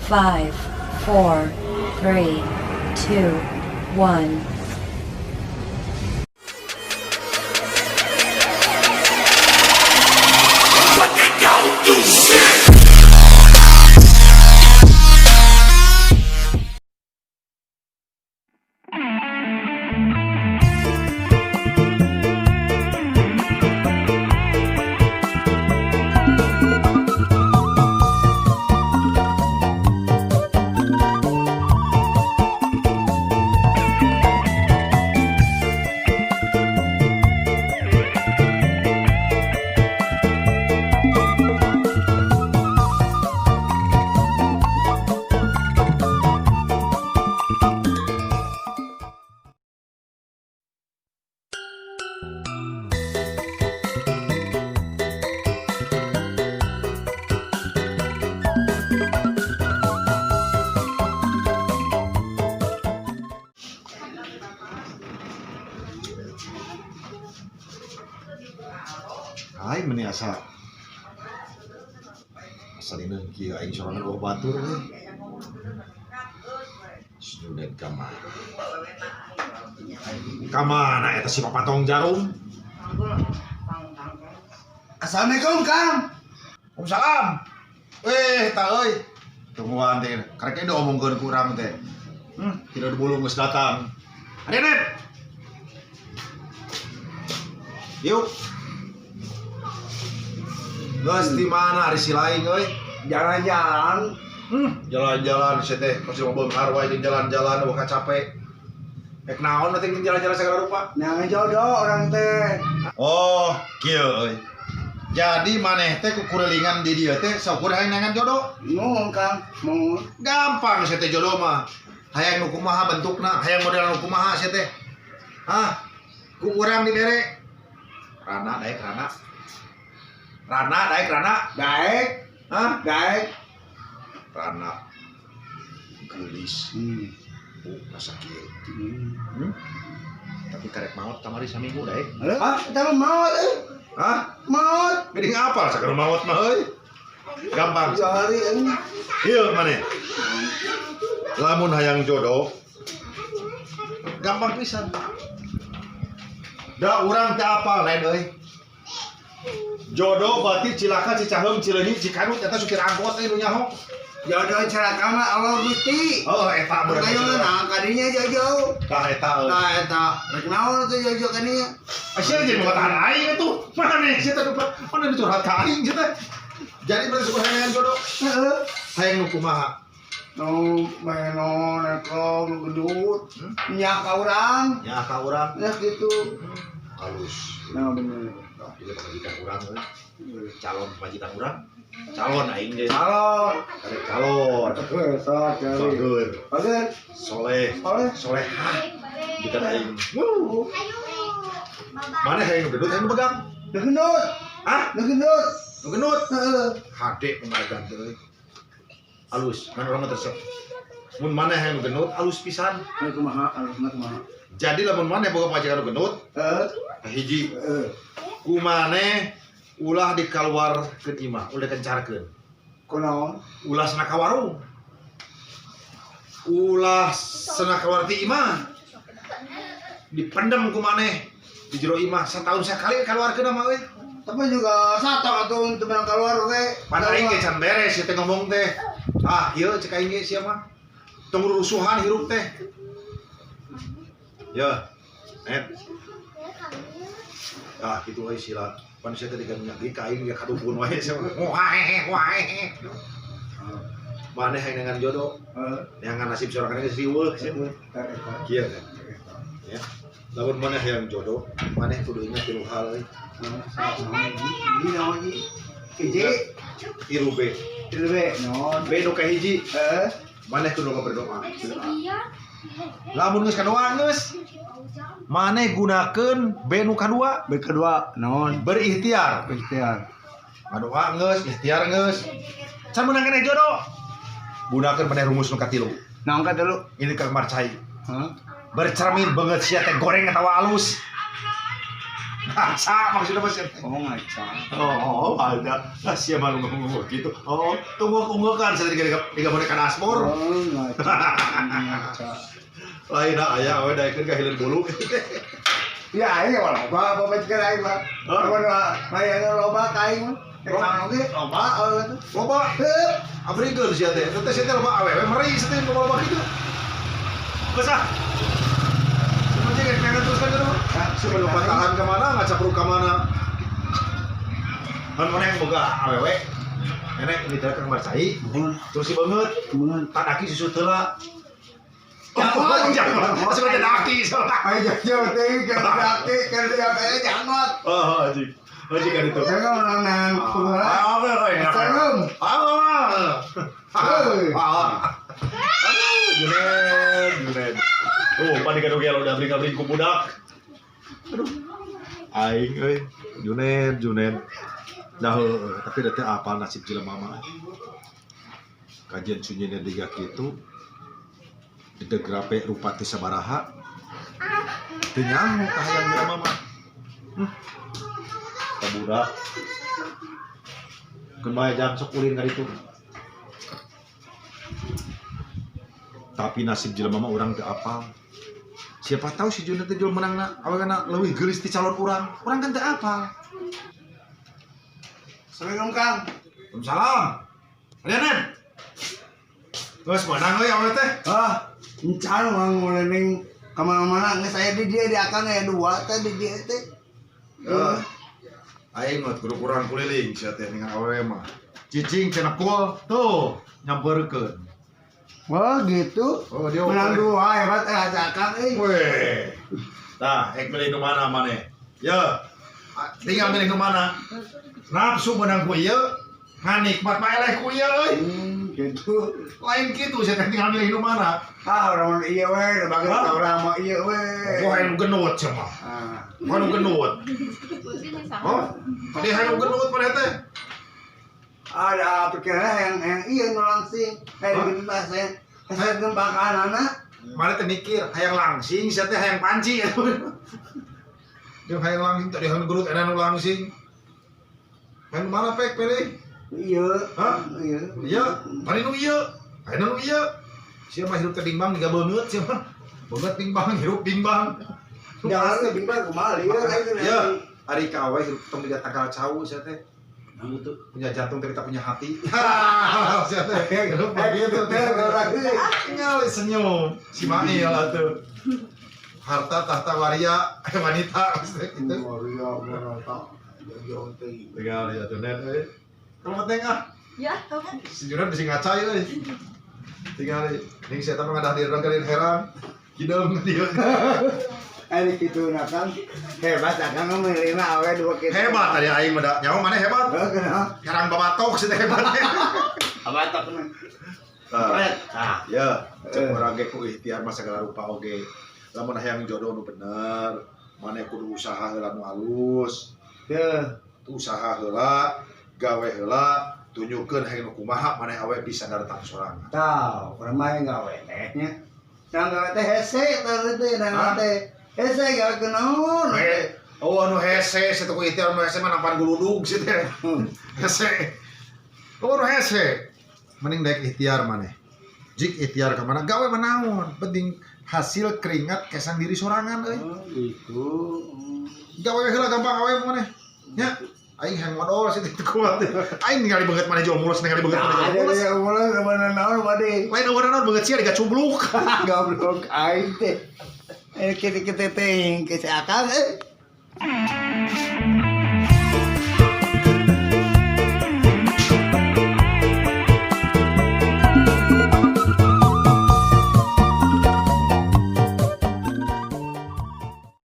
5, 4, 3, 2, 1. Ai meni asa asa dina kieu aing sorangan eueuh batur euy. Sudah ka mana? Ka mana eta si papatong jarum? Assalamualaikum, Kang. Waalaikumsalam. Eh, ta euy. Tungguan teh. Karek ge diomongkeun ku urang teh. Tidak dibulung geus datang. Adenet. Yuk. Geus di mana ari si lain euy? Jalan-jalan. Jalan-jalan sia teh pasti mau beunghar wae jeung jalan-jalan eueuh capek. Rek naon teh jeung jalan-jalan segala rupa? Nah, jodoh orang teh. Oh, kieu euy. Jadi maneh teh kukurilingan di dieu teh saukur hayang neangan jodoh. Nuhun, Kang. Nuhun. Gampang sia teh jodoh mah. Hayang nu kumaha bentukna, hayang model nu kumaha sia teh. Hah? Ku urang dibere. Rana daek rana. Rana daek rana. Daek, Hah? daek. Rana. Geulis. Bu, rasa kieu. Hmm? Tapi karek maot kamari saminggu daek. Hah? Kita mah maot eh. Hah? Maot. Geuning apal sakeureun maot mah euy. Gampang. Sehari eh. Ieu maneh. Lamun hayang jodoh gampang pisan. Da urang teh apal lain euy. Jodoh berarti cilaka Cicaheum Cileunyi Cikanut eta supir angkot euy nu nyaho. Jodoh celaka mah Allah Gusti. Oh eta bener. Kayak nah kadinya jauh-jauh. Tah eta euy. Nah, eta rek naon teh jauh-jauh kadinya. Sia jadi bukan aing itu. Mana sia teh lupa. Mana dicurhat ka aing sia teh. Jadi berarti syukur hayang jodoh. Heeh. Hayang nu kumaha? Nu meno neko nu gendut. Minyak ka urang. Nya ka urang Ya gitu. halus. Nah, bener. Nah, ieu pamajikan urang euy. Calon pamajikan urang. Calon aing ge. Calon. Karek calon. Sok cari. Bager, Bager. soleh, Soleh. solehah. Bukan aing. Wuh. Mana hayang nu gendut hayang nu begang? Nu gendut. Hah? Nu gendut. Nu gendut. Heeh. Hade pamajikan teh euy. Alus, kan urang mah teu resep. Mun maneh hayang nu gendut, alus pisan. Nah, kumaha, alusna kumaha. Jadi lamun maneh boga pamajikan nu gendut, Heeh. hiji Heeh. ku maneh ulah dikaluarkeun imah, ulah dikencarkeun. Kunaon? Ulah sana ka warung. Ulah sana kaluar ti imah. Dipendem ku maneh di jero imah satahun sakali kaluarkeun mah euy. Tapi juga satu atuh teu menang keluar oge. Pan aing ge can beres sia teh ngomong teh. Ah, ieu cek aing ge sia mah. Tong rusuhan hirup teh. Ya. Net. Ah, kitu euy sila. Pan sia teh diganyak ge ka aing ge kadukun wae sia mah. Wah, wah. Maneh hayang dengan jodoh, Heeh. neangan nasib sorangan geus riweuh sia mah. Eta. Kieu kan. Ya. Lamun maneh hayang jodoh, maneh kudu ingat tilu hal euy. Ini naon ieu? Hiji, Tilu B. tilu be, naon? B nu kahiji, Heeh. maneh kudu berdoa. Lamun geus kadoa geus, maneh gunakeun B nu kadua, B kedua, naon? berikhtiar. Ikhtiar. Ngadoa geus, ikhtiar geus. Can meunang keneh jodoh. Gunakeun maneh rumus nu katilu. Naon ka dulu? Ini ka marcai. Heeh. Bercermin banget sia teh goreng atawa alus. Ngaca maksudnya mah sia teh. Oh ngaca. Oh, ada. Lah sia mah ngomong gitu. Oh, tunggu kan saya tiga boneka dashboard. Oh ngaca. Ngaca. Lain aya we daekeun ka hileun bulu. Ya aing mah loba pamajikan aing mah. Hah? Loba aya loba ka aing mah. Rek naon oge loba awewe teh. Loba. Abrikeun sia teh. Teh sia teh loba awewe meri sia teh loba kitu. Geus ah. Semenjak rek pengen terus kan gitu. Sebelum patahan ke mana, ngacapruk ke mana. Kan mana yang boga awewe. Nenek ini teh kang marcai. Terus si banget. Tadaki susu teula. Oh, jangan. Masuk ke daki soalnya. Ayo jauh teh ke daki ke daki jangan. Oh, anjing. Anjing kan itu. Saya kan orang nang kumaha. Ah, oke, oke. Assalamualaikum. Ah. Ah. Junen, Junen. Oh, panik aduh gelo udah abring-abring ku budak. Aduh. Aing euy, Junen, Junen. Dah tapi da teh apal nasib jelema mah. Kajian sunyina diga kitu. Didegrape rupa teh sabaraha. Teu nyaho ka hayang jelema mah. Ka budak. Keun bae jang sok ulin ka ditu. Tapi nasib jelema mah urang teu apal. Siapa tahu si Junet teh jual menangna awena leuwih geulis ti calon urang. Urang kan teu apal. Assalamualaikum Kang. Waalaikumsalam. Rianen. Geus menang euy awewe teh. Ah, encan urang ngulening ka mana-mana geus aya di dieu di akang aya dua teh di dieu teh. Heeh. Aing mah kudu kurang kuliling sia teh dengan awewe mah. Cicing cenah kul tuh nyamperkeun. Wah gitu. Oh, dia menang dua hebat asa akang euy. Weh. Tah, ek milih nu mana maneh? Ye. Tinggal milih nu mana. Nafsu menang ku ieu, nganikmat mah eleh ku ieu euy. Gitu. Lain kitu sia teh tinggal milih nu mana. Ah, urang mah ieu we, da bagus Hah? urang mah ieu we. Wah, hayang nu genut sia mah. Ah. Wah, nu genut. Oh, tadi hayang nu genut maneh teh. Ada pikiran yang ieu nu langsing. Hayang Hah? gendut saya. Saya gembakan anak. Mana teh mikir hayang langsing sia teh hayang panci. Jeung hayang langsing tadi hayang gerut enak nu langsing. Hayang mana pek pilih? Iya. Hah? Iya. Iya, tadi nu ieu. Hayang nu ieu. Sia mah hirup teh bimbang jiga beungeut sia mah. Beungeut bimbang, hirup bimbang. Jangan bimbang kumaha lieur aing. Iya, ari ka awe hirup tong jiga tangkal cau sia teh. Punya jantung tapi tak punya hati. Sia teh hirup begitu teh. Tinggal senyum si Mail atuh. Harta tahta waria wanita maksudnya gitu. Waria wanita. Jauh teh. Tinggal ya tuh nen euy. Kalau penting ah, Ya, si Junan bisa ngaca euy. Tinggal ning saya mah ngadah di rangkalin herang. Hideung dia. Ari kitu na Kang. Hebat akang milihna awe dua kitu. Hebat tadi aing mah da. Nyawa mana hebat? Heuh kenapa? Herang babatok sih teh hebat. Babatok mah. Tah, ya, cek urang ge ku ikhtiar mah segala rupa oge. Lamun hayang jodoh nu bener, maneh kudu usaha heula nu alus. Heuh. Tuh usaha heula, gawe heula, tunjukkeun hayang nu kumaha maneh awe bisa daratang sorangan. Tah, urang mah gawe teh nya. Nang gawe teh hese teh teh nang teh. Hese gawe kunaon? Oh anu hese, situ ku ikhtiar nu hese mah nampan guludug sih teh. Hese. Oh anu hese. Mending daek ikhtiar maneh. Jik ikhtiar ka mana gawe mah naon, penting hasil keringat kesang diri sorangan euy. Oh, gitu. Gawe heula gampang awe maneh. Nya, aing hayang modal sih teh kuat. Aing ningali beungeut maneh jual mulus, ningali beungeut maneh jual Ada mulus. yang mulus mana naon bade. Lain eueuh naon beungeut sia digacubluk. Goblok aing teh. Kita teh ke si akang eh.